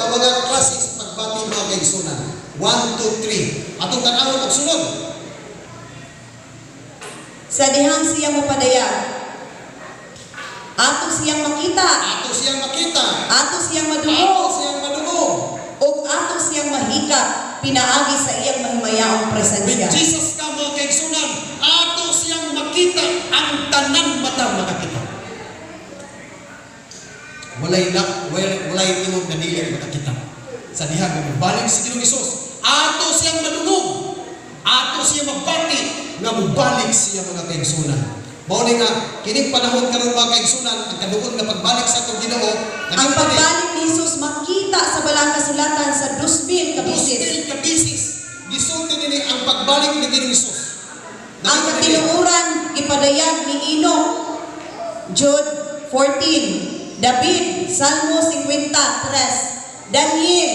Ka mga klase sa pagbati, mga kaigsunan. 1, 2, 3. Atong tan-awon pagsunod. Sa dihang siya mopadayag, ato siyang makita, Ato siyang makita. Ato siyang Ato madungog, siyang madungog. Ug ato siyang mahikap pinaagi sa iyang mahimayaong When presensya. Jesus come, mga kaigsunan, ato siyang makita, ang tanan mata makakita. Walay na, walay ingon nga dili makakita. Sa diha nga mobalik si Ginoong Hesus, ato siyang madungog. Ato siyang mabati nga mobalik siya, mga kaigsunan. Mao ni nga kining panahon karon, mga kaigsunan, ang kaduol nga pagbalik sa atong Ginoo, Ang pagbalik ni Jesus makita sa Balaang Kasulatan sa 2,000 ka beses. 2,000 ka beses gisulti nini ang pagbalik ni Ginoong Hesus. Ang katinuoran gipadayag ni Enoch, Jude 14, David, Salmo 53, Daniel,